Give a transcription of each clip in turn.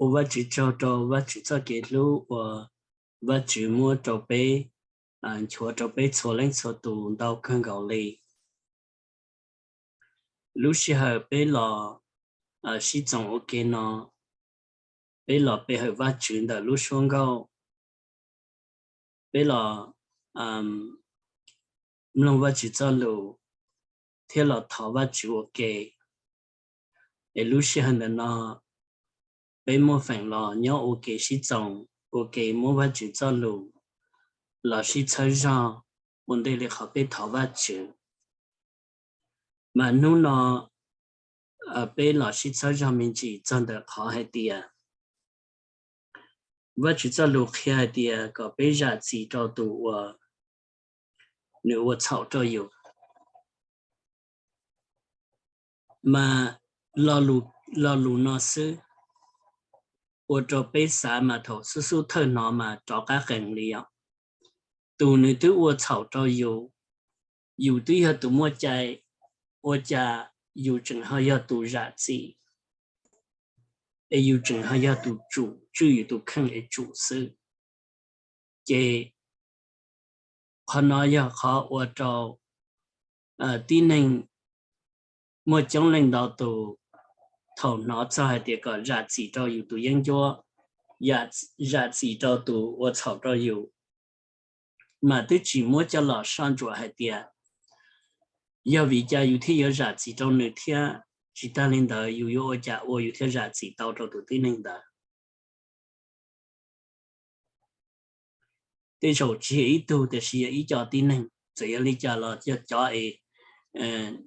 Ua Vajtswv tsaug rau Vajtswv txoj kev hlub uas Vajtswv muab rau peb, nchuav rau peb txhua leej txhua tus ntau kawg nkaus li. Lub sij hawm peb los sib txoos ua ke no, peb los pe hawm Vajtswv ntawm lub suab nkauj, peb los mloog Vajtswv txoj lus thiab los thov Vajtswv ua ke. Es lub sij hawm ntawm no peb muaj feem los nyob ua ke sib txoos, ua ke muab Vajtswv txoj lus los sib txhawb zog ua ntej li qhov peb thov Vajtswv. Mas hnub no peb los sib txhawb zog me ntsis txog ntawm qhov hais tias Vajtswv txoj lus qhia hais tias kom peb zam txim rau tus uas nws ua txhaum rau yus. Mas lo lus no xwb ua rau peb xav mas thaum xub xub thawj hnov mas rov qab qees li os. Tus nws twb ua txhaum rau yus, yus twb yog tus muaj cai, ua cas yus tseem ho yog tus zam txim, es yus tseem ho yog tus tsum tswj yus tus kheej es tsum xwb. Ces qhov no yog qhov ua rau tib neeg muaj coob leej ntau tus thaum hnov txog hais tias kom zam txim rau yus tus yeeb ncuab, zam txim rau tus ua txhaum rau yus, mas twb tsis muab coj los soj ntsuam hais tias yog vim cas yus thiaj yuav zam txim rau nws thiab, tsis tag li ntawd yus yuav ua cas ua yus thiaj zam txim tau rau tus tib neeg ntawd. Tej zaum tsis yog ib tug tiam sis yog ib co tib neeg, txawm yog li cas los yog cov es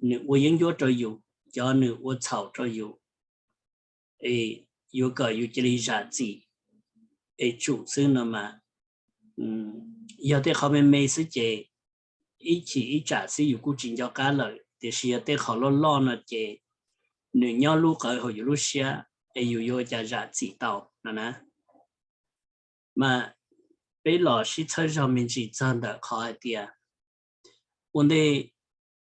nws ua yeeb ncuab rau yus, cov nws ua txhaum rau yus, es yuav kom yus cia li zam txim es tsum xwb no mas, yog tej qhov me me xwb ces ib chim ib tsam xwb yus kuj tsis nco qab lawm, tiam sis yog tej qhov loj loj no ces nws nyob lub qawv hauv yus lub siab es yus yuav ua cas zam txim tau no na. Mas peb los sib txhawb zog me ntsis txog ntawm qhov hais tias ua ntej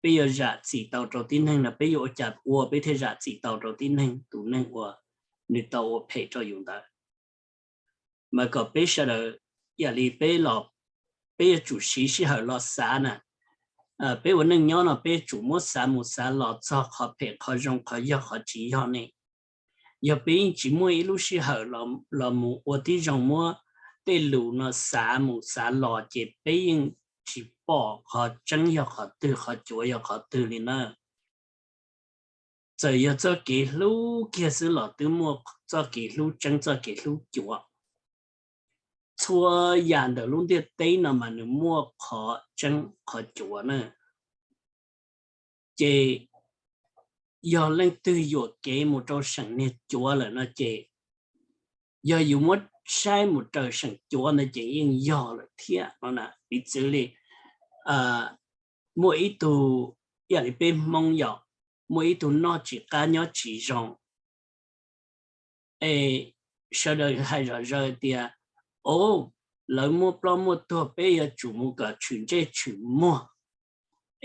peb yuav zam txim tau rau tib neeg no peb yuav ua cas ua peb thiaj zam txim tau rau tib neeg, tus neeg uas nws tau ua phem rau yus ntawd. Mas kom peb sawv daws, yam li peb los, peb yuav tsum siv sij hawm los xav na. Peb ua neej nyob no peb yuav tsum muab xav mus xav los txog qhov phem qhov zoo, qhov yog qhov tsis yog ne. Yog peb yeej tsis muaj ib lub sij hawm los mus ua tib zoo muab tej lus no xav mus xav los ces peb yeej tsis pom qhov tseeb yog qhov twg, qhov cuav yog qhov twg li na. Txawm yog txoj kev hlub kiag xwb los twb muaj txoj kev hlub tseeb txoj kev hlub cuav. Txhua yam ntawm lub ntiaj teb no mas nws muaj qhov tseeb qhov cuav na. Ces yog leej twg yuam kev mus rau seem niag cuav lawm no ces yog yus muab saib mus raws seem cuav ntawd ces yeej yog lawm thiab no na. Piv txwv li muaj ib tug, yam li peb Hmoob yom, muaj ib tug noj tsis qab nyob tsis zoo, es sawv daws hais zom zaws tias, o, lawv muaj ploj muaj tuag peb yuav tsum mus kom tshwm ntsej tshwm muag,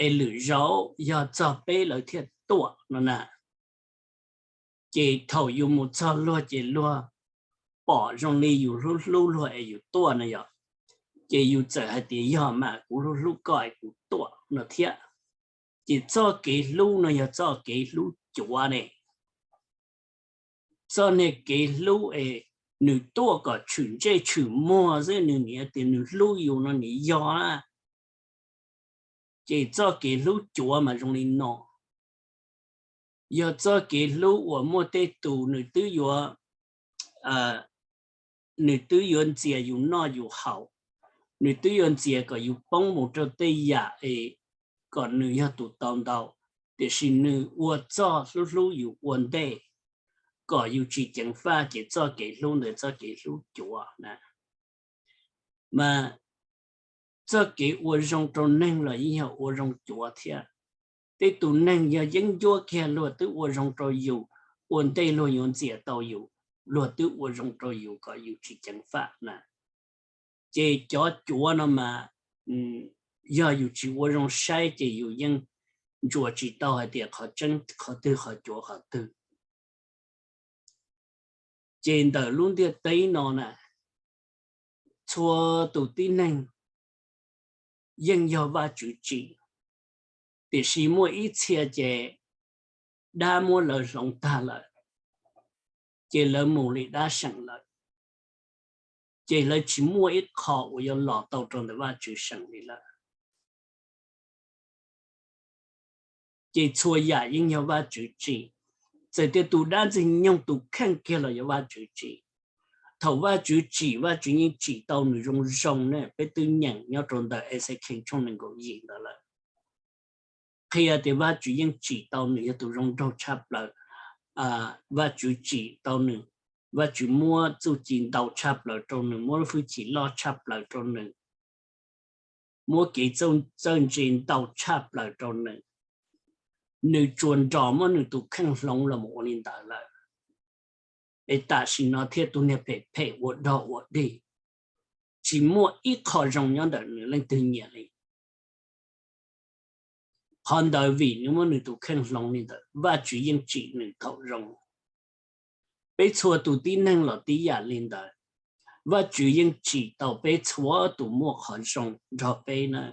es lwm zaus yog txog peb lawv thiaj tuaj no na. Ces thaum yus mus txog luag ces luag pom zoo li yus hlub hlub luag es yus tuaj no yom, ces yus txawm hais tias yog mas kuv hlub hlub koj es kuv tuaj no thiab. Ces txoj kev hlub no yog txoj kev hlub cuav ne. Txoj niag kev hlub es nws tuaj kom tshwm ntsej tshwm muag xwb, nws niaj tias nws hlub yus no nws yog na. Ces txoj kev hlub cuav mas zoo li no. Yog txoj kev hlub uas muaj tej tus nws twb yuav, nws twb yuav ntxias yus noj yus haus, nws twb yuav ntxias kom yus poob mus rau tej yam es kom nws yog tus tau ntau, tiam sis nws ua txoj hlub hlub yus ua ntej kom yus tsis ceev faj, ces txoj kev hlub ntawd txoj kev hlub cuav na. Mas txoj kev ua zoo rau neeg los yeej yog ua zoo cuav thiab. Tej tus neeg yog yeeb ncuab kiag luag twb ua zoo rau yus ua ntej luag yuav ntxias tau yus, luag twb ua zoo rau yus kom yus tsis ceev faj na. Ces cov cuav no mas yog yus tsis ua zoo saib ces yus yeej ntsuas tsis tau hais tias qhov tseeb qhov twg qhov cuav qhov twg. Ces ntawm lub ntiaj teb no na, txhua tus tib neeg yeej yog Vajtswv tsim, tiam sis muaj ib txhia ces dab muab lawv hloov tag lawm, ces lawv mus li dab seem lawm, ces lawv tsis muaj ib qho uas yuav los tau rau ntawm Vajtswv seem li lawm. Ces txhua yam yeej yog Vajtswv tsim. Txawm tias tus dab ntxwg nyoog tus kheej kiag los yog Vajtswv tsim. Thaum Vajtswv tsim, Vajtswv yeej tsim tau nws zoo zoo ne. Peb twb nyeem nyob rau ntawm Exekees tshooj nees nkaum yim ntawd lawm, qhia tias Vajtswv yeej tsim tau nws yog tus zoo nraug tshaj plaws. Vajtswv tsim tau nws, Vajtswv muab txuj ci ntau tshaj plaws rau nws, muab lub hwj chim loj tshaj plaws rau nws, muab kev txawj ntse ntau tshaj plaws rau nws. Nws tsuas nrog muab nws tus kheej hloov los mus ua li ntawd lawm, es tam sim no thiaj tus niag phem phem ua dog ua dig, tsis muaj ib qho zoo nyob ntawm nws leej twg nyiam li. Qhov ntawd vim nws muab nws tus kheej hloov li ntawd, Vajtswv yeej tsim nws thaum zoo. Peb txhua tus tib neeg los tib yam li ntawd, Vajtswv yeej tsim tau peb txhua tus muaj qhov zoo nrog peb na.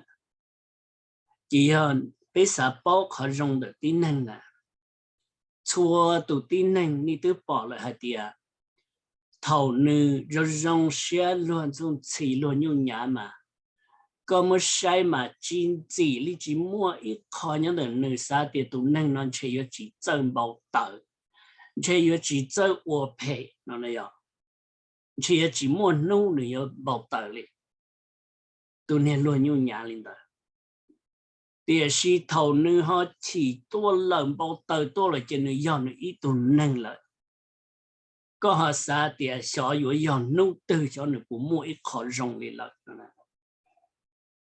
Ces yog peb xav paub qhov zoo ntawm tib neeg na, txhua tus tib neeg nej twb pom lawm hais tias thaum nws zoo zoo siab luag ntxuj ntxhi luag nyuj nyav mas, koj muab saib mas tsis ntxim li tsis muaj ib qho nyob ntawm nws xav tias tus neeg no ntshe yuav tsis txawj npau taws, ntshe yuav tsis txawj ua phem no, ntshe yuav tsis muaj hnub nws yuav npau taws li, tus niag luag nyuj nyav li ntawd. Tiam sis thaum nws ho chim tuaj lawm npau taws tuaj lawm ces nws yog nws ib tug neeg lawm. Koj ho xav tias xyov yuav yog hnub twg xyov nws puas muaj ib qho zoo li lawm.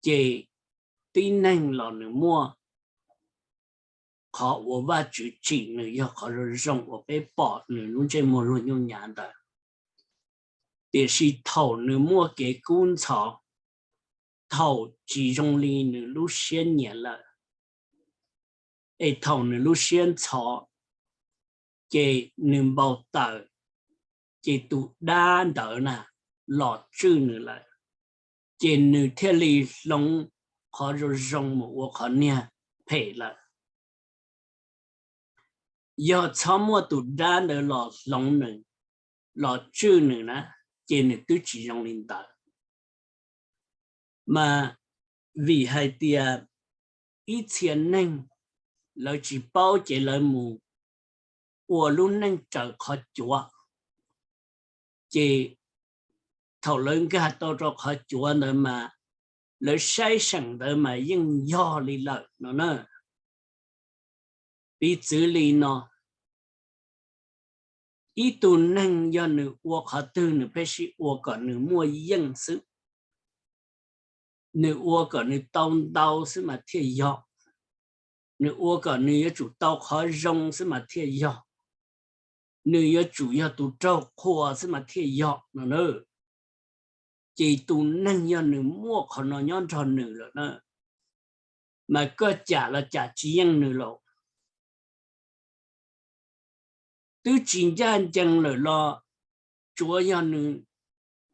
Ces tib neeg los nws muaj qhov uas Vajtswv tsim nws yog qhov zoo zoo uas peb pom nws lub ntsej muag luag nyuj nyav ntawd. Tiam sis thaum nws muaj kev kub ntxhov, thaum tsis zoo li nws lub siab nyiam lawm, es thaum nws lub siab ntxhov, ces nws npau taws, ces tus dab ntawd na los tswj nws lawm, ces nws thiaj li hloov qhov zoo zoo mus ua qhov niag phem lawm. Yog txhob muaj tus dab ntawd los hloov nws, los tswj nws na, ces nws twb tsis zoo li ntawd. Mas vim hais tias ib txhia neeg lawv tsis paub ces lawv mus ua lub neej raws qhov cuav, ces thaum lawv nkag tau rau qhov cuav ntawd mas lawv saib seem ntawd mas yeej yog li lawm no na. Piv txwv li no, ib tug neeg yog nws ua qhov twg nws pheej sib ua kom nws muaj yeej xwb, nws ua kom nws tau ntau xwb mas thiaj yog, nws ua kom nws yuav tsum tau qhov zoo xwb mas thiaj yog, nws yuav tsum yog tus raug qhuas xwb mas thiaj yog no na. Ces tus neeg yog nws muaj qhov no nyob nrog nws lawm na, mas koj cam los cam tsis yeej nws lawm. Twb tsis ncaj ncees lawm los tsuav yog nws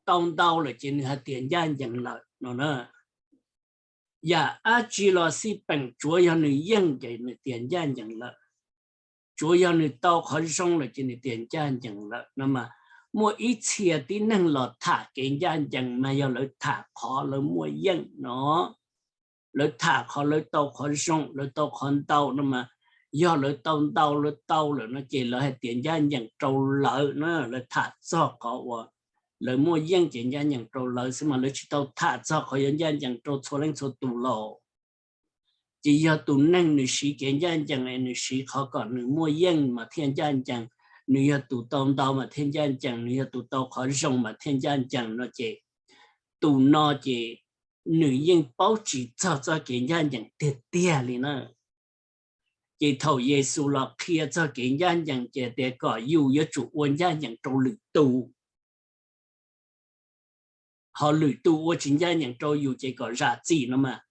tau ntau lawm ces nws hais tias ncaj ncees lawm no na. Yam dab tsi los xij peem tsuav yog nws yeej ces nws tias ncaj ncees lawm, tsuav yog nws tau qhov zoo lawm ces nws tias ncaj ncees lawm no mas. Muaj ib txhia tib neeg los tham kev ncaj ncees mas yog lawv tham qhov lawv muaj yeej no, lawv tham qhov lawv tau qhov zoo, lawv tau qhov ntau no mas. Yog lawv tau ntau lawv tau lawm no ces lawv hais tias ncaj ncees rau lawv na, lawv tham txog qhov uas lawv muaj yeej ces ncaj ncees rau lawv xwb mas lawv tsis tau tham txog qhov yuav ncaj ncees rau txhua leej txhua tus los. Ces yog tus neeg nws siv kev ncaj ncees es nws siv qhov kom nws muaj yeej mas thiaj ncaj ncees, nws yog tus tau ntau mas thiaj ncaj ncees, nws yog tus tau qhov zoo mas thiaj ncaj ncees no ces tus no ces nws yeej paub tsis txog txoj kev ncaj ncees tiag tiag li na. Ces thaum Yexus los qhia txog kev ncaj ncees ces tias kom yus yuav tsum ua ncaj ncees rau lwm tus, ho lwm tus ua tsis ncaj ncees rau yus ces kom zam txim no mas.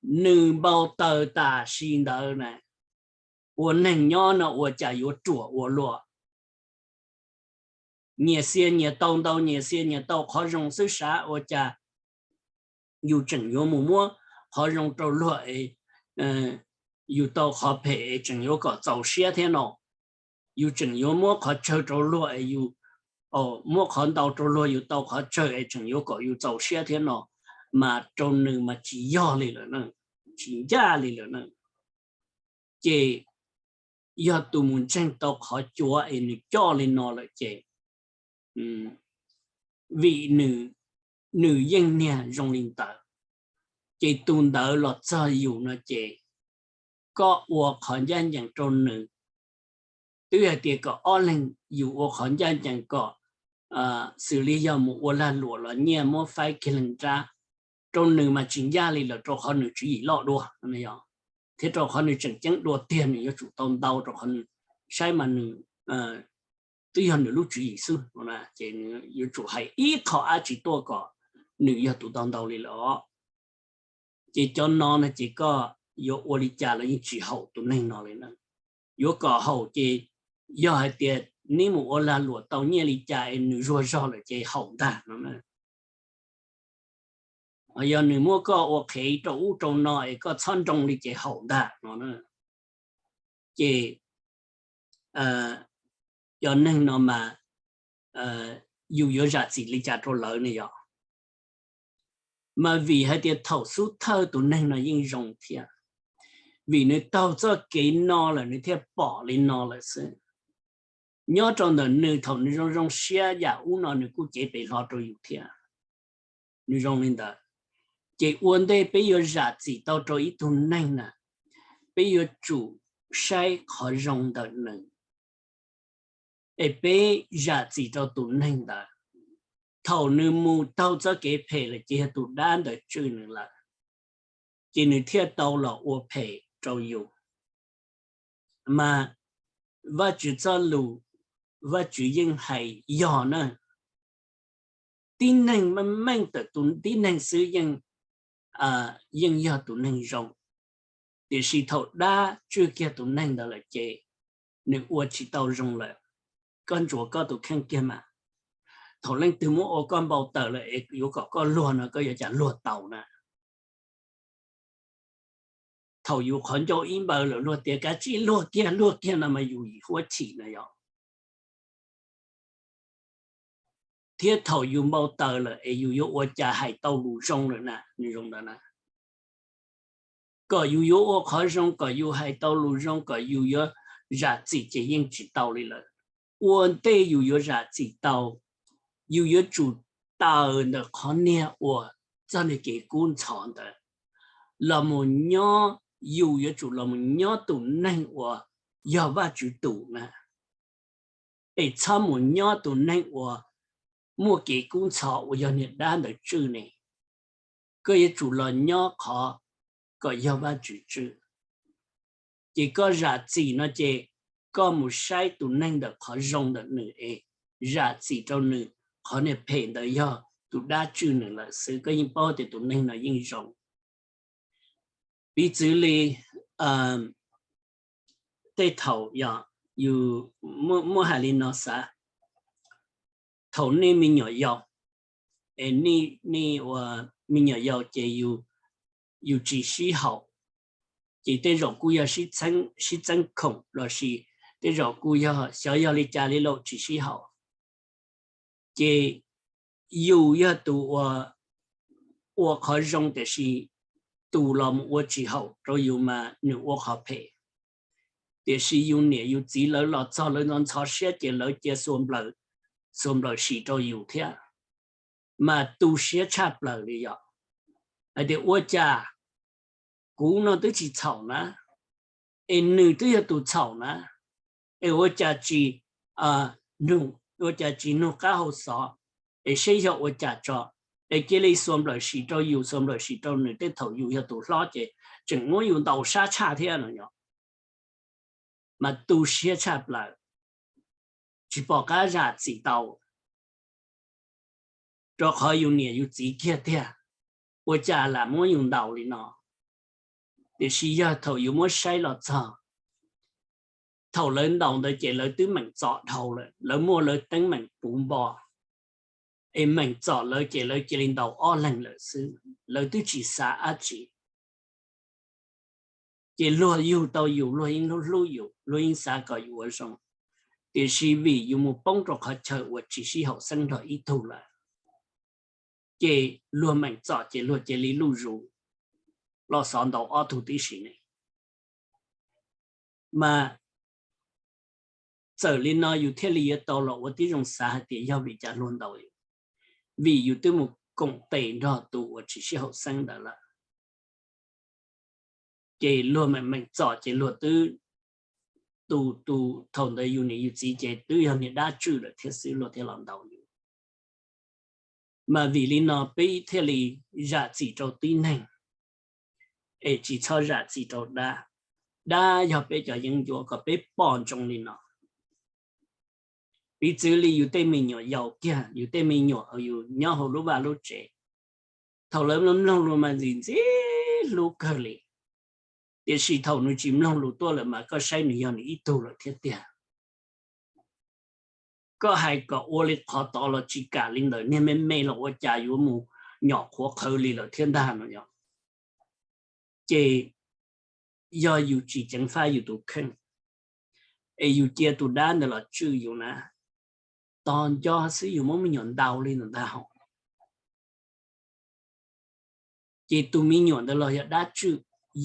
Nws npau taws tam sim ntawd na, ua neeg nyob no ua cas yuav ruam ua luaj. nyias xia nyias tau ntau, nyias xia nyias tau qhov zoo xwb sav, ua cas yus tseem yuav mus muab qhov zoo rau luag es yus tau qhov phem es tseem yuav kom txaus siab thiab no. Yus tseem yuav muab qhov tsawg rau luag es yus, muab qhov ntau rau luag yus tau qhov tsawg es tseem yuav kom yus txaus siab thiab no, mas rau nws mas tsis yog li lawm na, tsis ncaj li lawm na. Ces yog tus mus ntseeg tau qhov cuav es nws coj li no lawm ces, vim nws yeej niag zoo li ntawd, ces tus ntawd los txog yus no ces koj ua qhov ncaj ncees rau nws. Twb hais tias kom ob leeg yus ua qhov ncaj ncees kom xws li yog mus ua lag luam los nyiaj muab faib kiag leeg nrab, rau nws mas tsis ncaj li lawm rau qhov nws tswv yim loj dua, thiab rau qhov nws tseem ceeb dua tiag nws yuav tsum tau ntau rau qhov nws saib mas nws twb yog nws lub tswv yim xwb, ces yuav tsum hais ib qho dab tsi tuaj kom nws yog tus tau ntau li lawm os. Ces cov no no ces koj yuav ua li cas los yeej tsis haum tus neeg no li na. Yuav kom haum ces yog hais tias neb mus ua lag luam tau nyiaj li cas es nws zuag zog lawm ces haum ntag no. Yog nws muab koj ua qhev rau ub rau no es koj txhob nroo li ces haum ntag no. Ces cov neeg no mas yus yuav zam txim li cas rau lawv ne yom? Mas vim hais tias thaum xub thawj tus neeg no yeej zoo thiab, vim nws taug txoj kev no lawm nws thiaj pom li no lawm xwb. Nyob rau ntawm nws thaum nws zoo zoo siab yam ub no nws kuj cev pem hlo rau yus thiab. Nws zoo li ntawd, ces ua ntej peb yuav zam txim tau rau ib tug neeg na, peb yuav tsum saib qhov zoo ntawm nws, es peb zam txim rau tus neeg ntawd. Thaum nws mus taug txoj kev phem lawm ces yog tus dab ntawd tswj nws lawm, ces nws thiaj tau los ua phem rau yus. Mas Vajtswv txoj lus, Vajtswv yeej hais yog na, tib neeg meej meej tawm tus tib neeg xwb yeej yog tus neeg zoo, tiam sis thaum dab tswj kiag tus neeg ntawd lawm ces nws ua tsis tau zoo lawm. Koj ntsuas koj tus kheej kiag mas, thaum leej twg muab ua koj npau taws lawm es yuav kom koj luag no koj yuav cas luag tau na? Thaum yus qhov ncauj ib npaws lawm luag tias kav tsij luag kiag luag kiag no mas yus yim huab chim na yom. Thiab thaum yus npau taws lawm es yus yuav ua cas hais tau lus zoo lawm na, nws zoo ntawd na. Kom yus yuav ua qhov zoo, kom yus hais tau lus zoo, kom yus yuav zam txim ces yeej tsis tau li lawm. Ua ntej yus yuav zam txim tau, yus yuav tsum tawm ntawm qhov niag uas txoj niag kev kub ntxhov ntawd los mus nyob, yus yuav tsum los mus nyob tus neeg uas yog Vajtswv tus na, es txhob mus nyob tus neeg uas muaj kev kub ntxhov uas yog niag dab ntawd tswj ne. Koj yuav tsum los nyob qhov kom yog Vajtswv tswj. Ces koj zam txim no ces koj mus saib tus neeg ntawm qhov zoo ntawm nws es zam txim rau nws, qhov niag phem ntawd yog tus dab tswj nws lawm xwb, koj yeej paub tias tus neeg no yeej zoo. Piv txwv li tej thaum yog yus muab hais li no xav, thaum nej me nyuam yaus, es nej ua me nyuam yaus ces yus tsis sib haum, ces tej zaum kuj yog sib txeeb khoom lossis tej zaum kuj yog xyov yog li cas li lauj tsis sib haum. Ces yus yog tus ua qhov zoo tiam sis tus los mus ua tsis haum rau yus mas nws ua qhov phem. Tiam sis yus niam yus txiv lawv los txog lawv ntxhov siab ces lawv cia xuas nplaws sim rau yus thiab, mas tu siab tshaj plaws li yom. Hais tias ua cas kuv no twb tsis txhaum na, es nws twb yog tus txhaum na, es ua cas tsis, ua cas tsis nug qab hau xov, es seb yog ua cas tso, es cia li xuas nplaws sim rau yus xuas nplaws sim rau nws, tej thaum yus yog tus hlob ces tseem muab yus ntaus sab tshaj thiab no yom. Mas tu siab tshaj plaws, tsis pom qab zam txim tau, rau qhov yus niam yus txiv kiag tiag, ua cas lam muab yus ntaus li no. Tiam sis yog thaum yus muab saib los txog thaum lawv ntaus ntawd ces lawv twb meem txom dhau lawm, lawv muaj lawv teeb meem puv npo, es meem txom lawv ces lawv cia li ntaus ob leeg lawm xwb, lawv twb tsis xav dab tsi. Ces luag yug tau yus, luag yeej hlub hlub yus, luag yeej xav kom yus ua zoo, tiam sis vim yus mus poob rau qhov chaw uas tsis sib haum xeeb nrog ib tug lawm, ces luag meem txom ces luag cia li luj zus los xov ntaus ob tug tib si ne. Mas txawm li no yus thiaj li yuav tau los ua tib zoo xav hais tias yog vim cas luag ntaus yus, vim yus twb mus koom tes nrog tus uas tsis sib haum xeeb ntawd lawm, ces luag meem meem txom ces luag twb, tus, tus thaum ntawd yus niam yus txiv ces twb yog niag dab tswj lawm thiab xwb luag thiaj los ntaus yus. Mas vim li no peb thiaj li zam txim rau tib neeg, es tsis txhob zam txim rau dab. Dab yog peb cov yeeb ncuab, kom peb pom ntsoov li no. Piv txwv li yus tej me nyuam yaus kiag, yus tej me nyuam yus nyob hauv lub vaj lub tsev, thaum lawv mloog lus mas ntxim ntxim hlub kawg li, tiam sis thaum nws tsis mloog lus tuaj lawm mas koj saib nws yog nws ib tug lawm thiab tiag. Koj hais kom ua li qhov tod los tsis kam li ntawd, niag me me los ua cas yuav mus nyom qhuav qhawv li lawm thiab ntag no yog. Ces yog yus tsis ceev faj yus tus kheej, es yus cia tus dab ntawd los tswj yus na, tos nco xwb yus muab me nyuam ntaus li ntawd ntag hos. Ces tus me nyuam ntawd los yog dab tswj,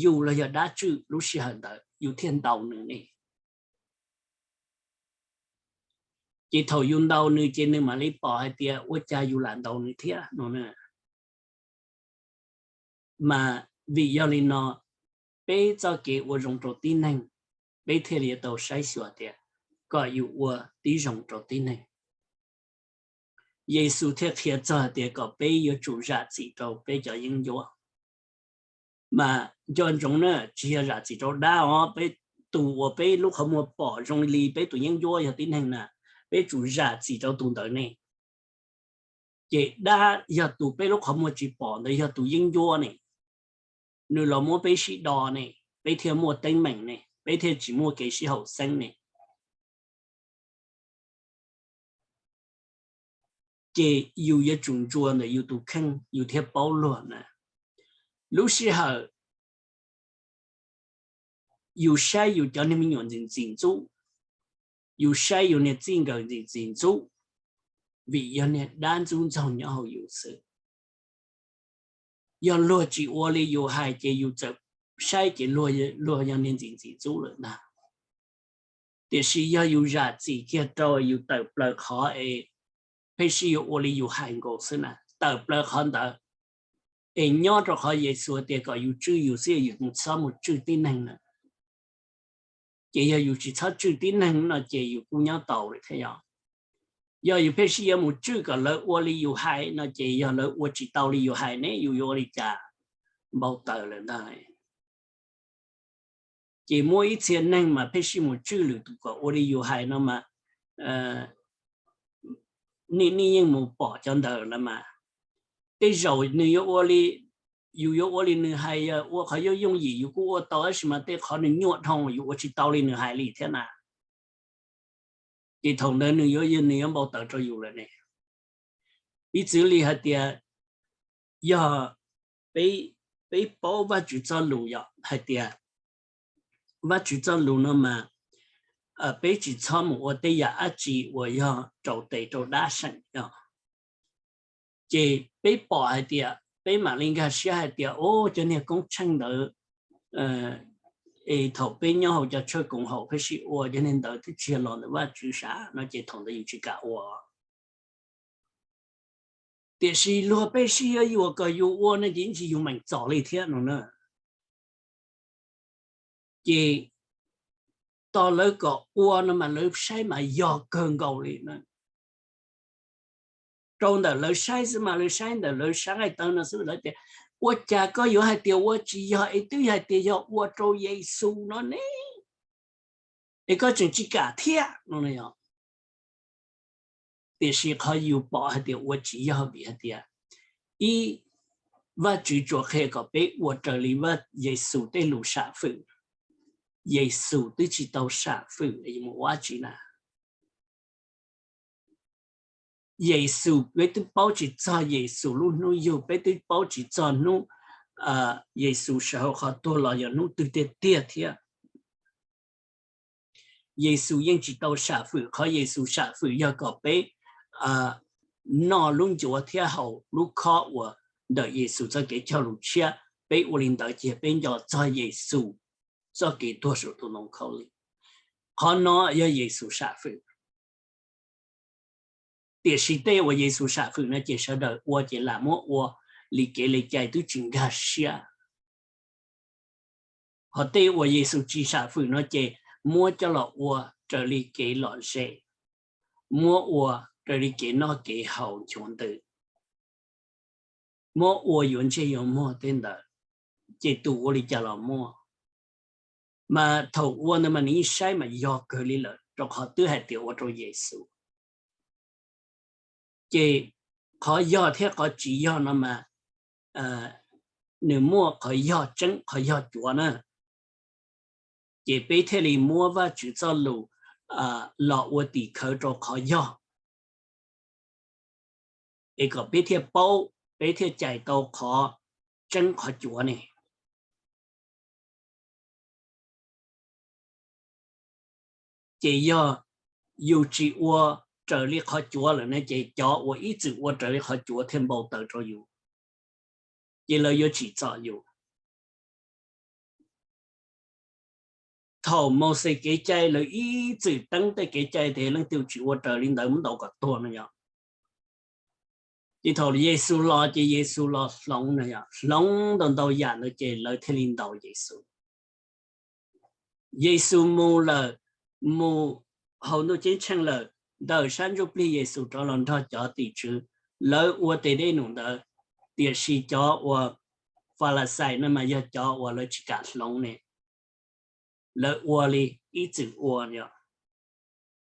yus los yog dab tswj lub sij hawm ntawd yus thiaj ntaus nws ne. Ces thaum yus ntaus nws ces nws mam li pom hais tias ua cas yus lam ntaus nws thiab no. Mas vim yog li no, peb txoj kev ua zoo rau tib neeg, peb thiaj li tau saib xyuas tias kom yus ua tib zoo rau tib neeg. Yexus thiaj qhia txog hais tias kom peb yuav tsum zam txim rau peb cov yeeb ncuab. Mas nco ntsoov na, tsis yog zam txim rau dab os, peb, tus uas peb lub qhov muag pom zoo li peb tus yeeb ncuab yog tib neeg na, peb tsum zam txim rau tus ntawd ne. Ces dab yog tus peb lub qhov muag tsis pom ntawd yog tus yeeb ncuab ne, nws los muab peb sib do ne, peb thiaj muaj teeb meem ne, peb thiaj tsis muaj kev sib haum xeeb ne. Ces yus yuav tsum ntsuas ntawm yus tus kheej yus thiaj paub luag na. Lub sij hawm yus saib yus cov niag me nyuam ntxim ntxim ntxub, yus saib yus niag txij nkawm ntxim ntxim ntxub, vim yog niag dab ntxub ntxaug nyob hauv yus xwb. Yog luag tsis ua li yus hais ces yus txawm saib ces luag yog niag ntxim ntxim ntxub lawm ntag. Tiam sis yog yus zam txim kiag rau yus tawm plaws qhov es pheej sib yuav ua li yus hais nkaus xwb na, tawm plaws qhov ntawd, es nyob rau qhov Yexus tias kom yus tswj yus xwb, yus txhob mus tswj tib neeg na. Ces yog yus tsis txhob tswj tib neeg no ces yus kuj nyob tau lawm thiab yog. Yog yus pheej sib yuav mus tswj kom lawv ua li yus hais no ces yog lawv ua tsis tau li yus hais ne yus yuav ua li cas? Npau taws lawm ntag. Ces muaj ib txhia neeg mas pheej sib mus tswj lwm tus kom ua li yus hais no mas, nej, nej yeej mus pom cov ntawd lawm mas. Tej zaum nws yuav ua li, yus yuav ua li nws hais, ua qhov yooj yooj yim yus kuj ua tau, tab sis mas tej qhov nws nyuaj dhau yus ua tsis tau li nws hais li thiab na. Ces thaum ntawd nws yuav, nws yuav npau taws rau yus lawm ne. Piv txwv li hais tias, yog peb, peb paub Vajtswv txoj lus yom, hais tias Vajtswv txoj lus no mas peb tsis txhob mus ua tej yam dab tsi uas yog rau tes rau dab seem yom. Ces peb pom hais tias peb mam li nkag siab hais tias, o, cov niag koob tsheej ntawd, es thaum peb nyob hauv cov tshawj koom haum peb sib ua, cov niag ntawd twb tsis yog los ntawm Vajtswv sav no ces thaum ntawd yus tsis kam ua. Tiam sis luag peb sib yuav yuam kom yus ua no ces yeej tsis yus meem txom li thiab no na. Ces tos lawv kom ua no mas lawv saib mas yog kawg nkaus li na. Rau ntawm lawv saib xwb mas lawv saib ntawm lawv sab nqaij tawv no xwb lawv tias, ua cas koj yuav hais tias ua tsis yog es twb hais tias yog ua rau Yexus no ne, es koj tseem tsis kam thiab no. Tiam sis qhov yus pom hais tias ua tsis yog vim hais tias, ib, Vajtswv tsuas qhia kom peb ua raws li Yexus tej lus sam fwm. Yexus twb tsis tau sam fwm yuav mus ua dab tsi na. Yexus, peb twb paub tsis txog Yexus lub hnub yug, peb twb paub tsis txog hnub Yexus sawv hauv qhov tuag los yog hnub twg tiag tiag thiab. Yexus yeej tsis tau sam fwm, qhov Yexus sam fwm yog kom peb noj lub ncuav thiab haus lub khob uas ntawm Yexus txoj kev cog lus tshiab. Peb ua li ntawd ces peb nco txog Yexus txoj kev tuag saum tus ntoo khaub lig. Qhov no yog Yexus sam fwm. Tiam sis tej uas Yexus sam fwm no ces sawv daws ua ces lam muab ua li kev li cai twb tsis nkag siab. Hos tej uas Yexus tsis sam fwm no ces muab coj los ua raws li kev lom zem, muab ua raws li kev noj kev haus nchuav ntws, muab ua yuav ntsej yuav muag tej ntawd, ces tus ua li cas los muaj. Mas thaum ua ntawd mas nws yeej saib mas yog kawg li lawm, rau qhov twb hais tias ua rau Yexus. Ces qhov yog thiab qhov tsis yog no mas nws muaj qhov yog tseeb qhov yog cuav na. Ces peb thiaj li muab Vajtswv txoj lus los ua tim khawv rau qhov yog, es kom peb thiaj paub, peb thiaj cais tau qhov tseeb qhov cuav ne. Ces yog yus tsis ua raws li qhov cuav lawm ne, ces cov uas ib txwm ua raws li qhov cuav thiaj npau taws rau yus, ces lawv yuav tsim txom yus. Thaum Mauxes kev cai lawv ib txwm teeb tej kev cai tias leej twg tsis ua raws li ntawd muab ntaus kom tuag no yog. Ces thaum Yexus los ces Yexus los hloov no yog, hloov ntau ntau yam ntawd ces lawv thiaj li ntaus Yexus. Yexus mus lawm, mus hauv ntuj ceeb tsheej lawm, ntawm sab ntsuj plig Yexus rov los nrog cov tim tswv, lawv ua tes dej num ntawd. Tiam sis cov uas Falixais no mas yog cov uas lawv tsis kam hloov ne, lawv ua li ib txwm ua yog,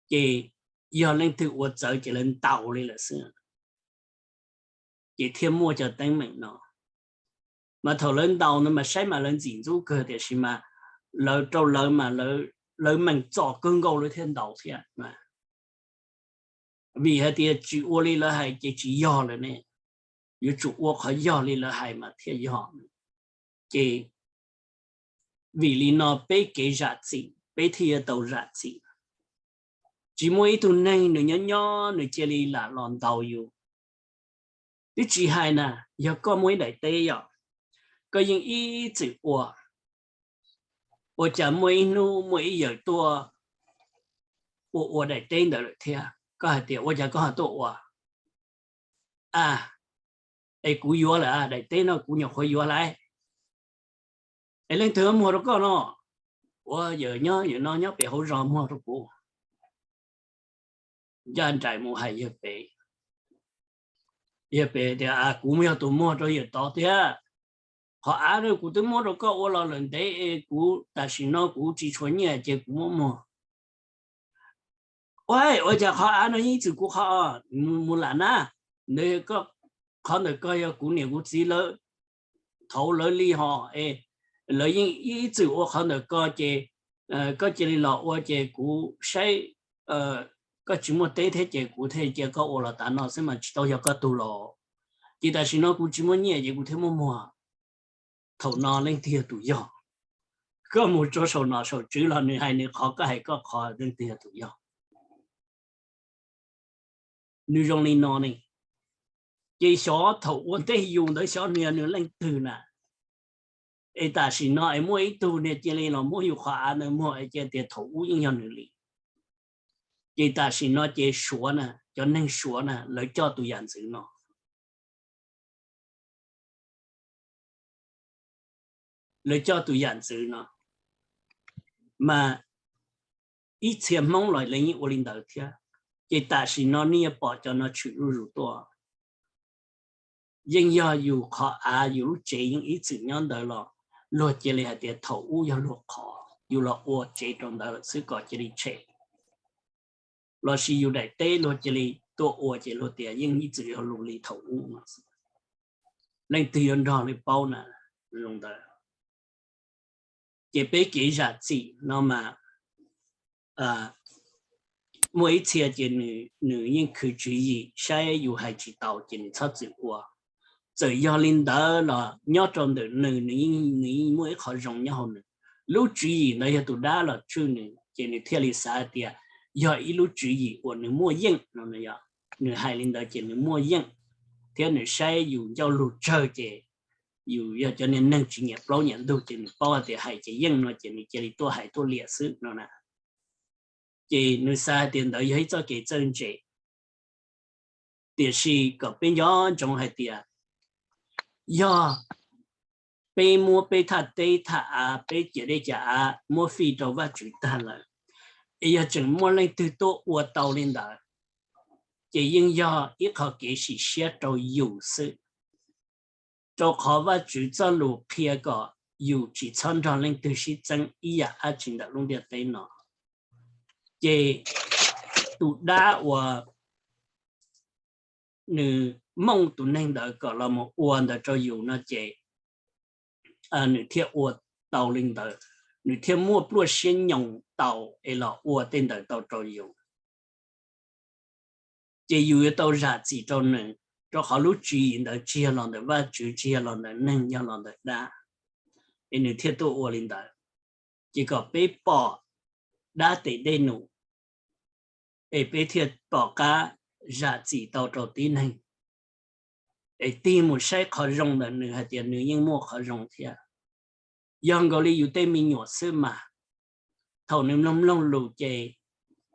ces yog leej twg ua txawv ces lawv ntaus li lawm xwb. Ces thiaj muaj cov teeb meem no. Mas thaum lawv ntaus no mas saib mas lawv ntxim ntxub kawg, tiam sis mas lawv rau lawv mas lawv meem txom kawg nkaus lawv thiaj ntaus thiab. Vim hais tias tsis ua li lawv hais ces tsis yog lawm ne, yuav tsum ua qhov yog li lawv hais mas thiaj yog. Ces vim li no peb kev zam txim peb thiaj yuav tau zam txim. Tsis muaj ib tug neeg nws nyob nyob nws cia li lam los ntaus yus. Twb tsis hais na, yog koj muaj ib daim teb yom, koj yeej ib txwm ua, ua cas muaj ib hnub muaj ib yawm tuaj ua ua daim teb ntawd lawm thiab, koj hais tias ua cas koj ho tuaj ua? A, es kuv yuav lawm, daim teb no kuv nyuam qhuav yuav lawm. Es leej twg muag rau koj no? Ua yawm nyob yawm no nyob pem hauv zos muag rau kuv. Ncaj nraim mus hais yawg pem, yawg pem tias kuv yog tus muag rau yawm tod thiab. Qhov av no kuv twb muab rau koj ua los lawm ntev es kuv tam sim no kuv tsis tshua nyiaj ces kuv muab muag. Ua, ua cas qhov av no yeej ib txwm kuv qhov, mus lam na, ntawd, qhov ntawm ko yog kuv niam kuv txiv lawv, thaud lawv li hos es lawv yeej ib txwm ua qhov ntawm ko ces koj cia li los ua ces kuv saib koj tsis muaj teb thiab ces kuv thiaj cia koj ua los tav no xwb mas tsis tau yog koj tug los. Ces tam sim no kuv tsis muaj nyiaj ces kuv thiaj muab muag. Thaum no leej twg yog tus yog? Koj mus rau saum nom saum tswv los nws hais nws qhov, koj hais koj qhov, leej twg yog tus yog? Nws zoo li no ne. Ces xyov thaum ua ntej yus ntawd xyov nws yog nws leej twg na. Es tam sim no es muaj ib tug niag cia li los muab yus qhov av ntawd muag es cia tias thaum ub yeej yog nws li. Ces tam sim no ces Suav na, cov neeg Suav na lawv coj tus yam ntxwv no. Lawv coj tus yam ntxwv no, mas ib txhia Hmoob los lawv yeej ua li ntawd thiab. Ces tam sim no nej yuav pom cov no tshwm zuj zus tuaj. Yeej yog yus qhov av yus lub tsev yeej ib txwm nyob ntawd los luag cia li hais tias thaum ub yog luag qhov, yus los ua tsev rau ntawd lawm xwb kom cia li tshem. Lossis yus daim teb luag cia li tuaj ua ces luag tias yeej ib txwm yog luag li thaum ub no. Leej twg yuav nrog li paub na, zoo ntawd. Ces peb kev zam txim no mas muaj ib txhia ces nws yeej khwv tswv yim, saib yus hais tsis tau ces nws txhob txwm ua. Txawm yog li ntawd los nyob rau ntawm nws, nws yeej muaj ib qho zoo nyob hauv nws. Lub tswv yim ntawd yog tus dab los tswj nws, ces nws thiaj li xav hais tias yog ib lub tswv yim uas nws muaj yeej no. Nws hais li ntawd ces nws muaj yeej, thiab nws saib yus ncauj lus tsawg ces yus yog cov niag neeg tsis nyiam plaub nyiam ntug ces nws paub hais tias hais ces yeej no ces nws cia li tuaj hais tuaj liam xwb no na. Ces nws xav hais tias ntawd yog ib txoj kev txawj ntse. Tiam sis kom peb nco ntsoov hais tias yog peb muab peb thaj teb thaj av, peb ciam dej ciam av muab fij rau Vajtswv tag lawm, es yog tseem muaj leej twg tuaj ua tau li ntawd, ces yeej yog ib qho kev sim siab rau yus xwb. Rau qhov Vajtswv txoj lus qhia kom yus tsis txhob nrog leej twg sib txeeb ib yam dab tsi ntawm lub ntiaj teb no. Ces tus dab uas nws mooj tus neeg ntawd kom los mus ua ntawd rau yus no ces nws thiaj ua tau li ntawd, nws thiaj muaj pluaj siab nyoos tau es los ua tej ntawd tau rau yus. Ces yus yuav tau zam txim rau nws, rau qhov lub tswv yim ntawd tsis yog los ntawm Vajtswv, tsis yog los ntawm neeg, yog los ntawm dab, es nws thiaj tuaj ua li ntawd. Ces kom peb pom dab tes dej num, es peb thiaj pom qab zam txim tau rau tib neeg. Es tig mus saib qhov zoo ntawm nws hais tias nws yeej muaj qhov zoo thiab. Yog nkaus li yus tej me nyuam xwb mas, thaum nws mloog mloog lus ces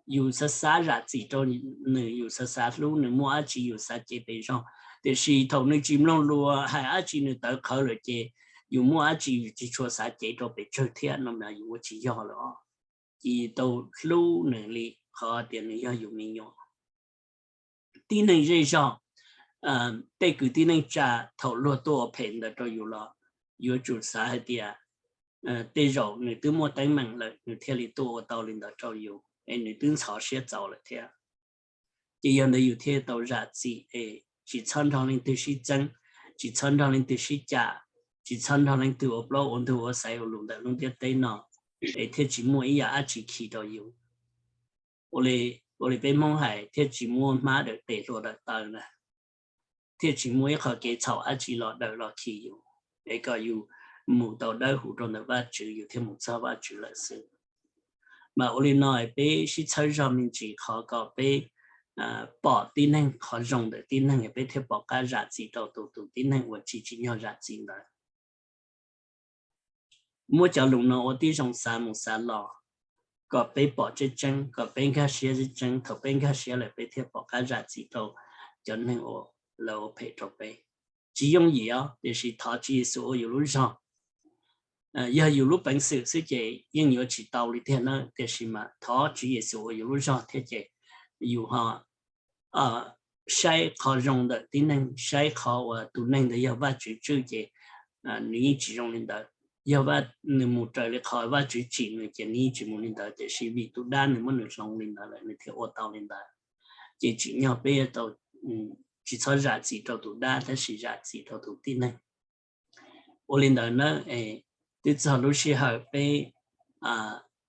yus xav xav zam txim rau nws, yus xav xav hlub nws, muaj dab tsi yus xav cev pes zog. Tiam sis thaum nws tsis mloog lus, hais dab tsi nws tawv qhawv lawm ces yus muaj dab tsi yus tsis tshua xav cev rau pes tsawg thiab no mas yus ua tsis yog lawm os. Ces yus tau hlub nws li qhov tias nws yog yus me nyuam. Tib neeg zej zog, tej kwv tij neej tsa, thaum luag tuaj ua phem ntawd rau yus los yuav tsum xav hais tias tej zaum nws twb muaj teeb meem lawm nws thiaj li tuaj ua tau li ntawd rau yus, es nws twb ntxhov siab txaus lawm thiab. Ces yog ntawd yus thiaj tau zam txim es tsis txhob nrog leej twg sib txeeb, tsis txhob nrog leej twg sib cam, tsis txhob nrog leej twg ua plaub ua ntug ua xaiv ua lus ntawm lub ntiaj teb no, es thiaj tsis muaj ib yam dab tsi khi rau yus. Ua li peb Hmoob hais, thiaj tsis muaj hmab dawm tes hlua dawm taw na, thiaj tsis muaj ib qho kev txhaum dab tsi los dawm los khi yus, es kom yus mus tau dawb huv rau ntawm Vajtswv, yus thiaj mus txog Vajtswv lawm xwb. Mas ua li no peb sib txhawb zog me ntsis qhov kom peb pom tib neeg qhov zoo ntawm tib neeg, peb thiaj pom qab zam txim rau tus tus tib neeg uas tsis tsim nyog zam txim ntawd. Muab cov lus no ua tib zoo xav mus xav los, kom peb pom tseeb tseeb, kom peb nkag siab tseeb tseeb. Thaum peb nkag siab lawm peb thiaj pom qab zam txim rau cov neeg uas lawv ua phem rau peb. Tsis yooj yim os, tiam sis thov Tswv Yexus ua yus lub zog. Yog yus lub peev xwm xwb ces yeej yuav tsis tau li tiag na, tiam sis mas thov Tswv Yexus ua yus lub zog thiab ces yus ho saib qhov zoo ntawm tib neeg, saib qhov uas tus neeg ntawd yog Vajtswv tswj ces nws yeej tsis zoo li ntawd. Yog nws mus raws li qhov Vajtswv tsim nws ces nws yeej tsis mus li ntawd, tiam sis vim tus dab nws muab nws hloov li ntawd lawm nws thiaj ua tau li ntawd. Ces tsim nyog peb yuav tau tsis txhob zam txim rau tus dab tab sis zam txim rau tus tib neeg. Ua li ntawd na, twb txog lub sij hawm peb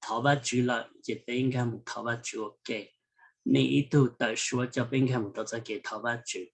thov Vajtswv lawm ces peb nkag mus thov Vajtswv ua ke. Nej ib tug tawm suab coj peb nkag mus rau txoj kev thov Vajtswv.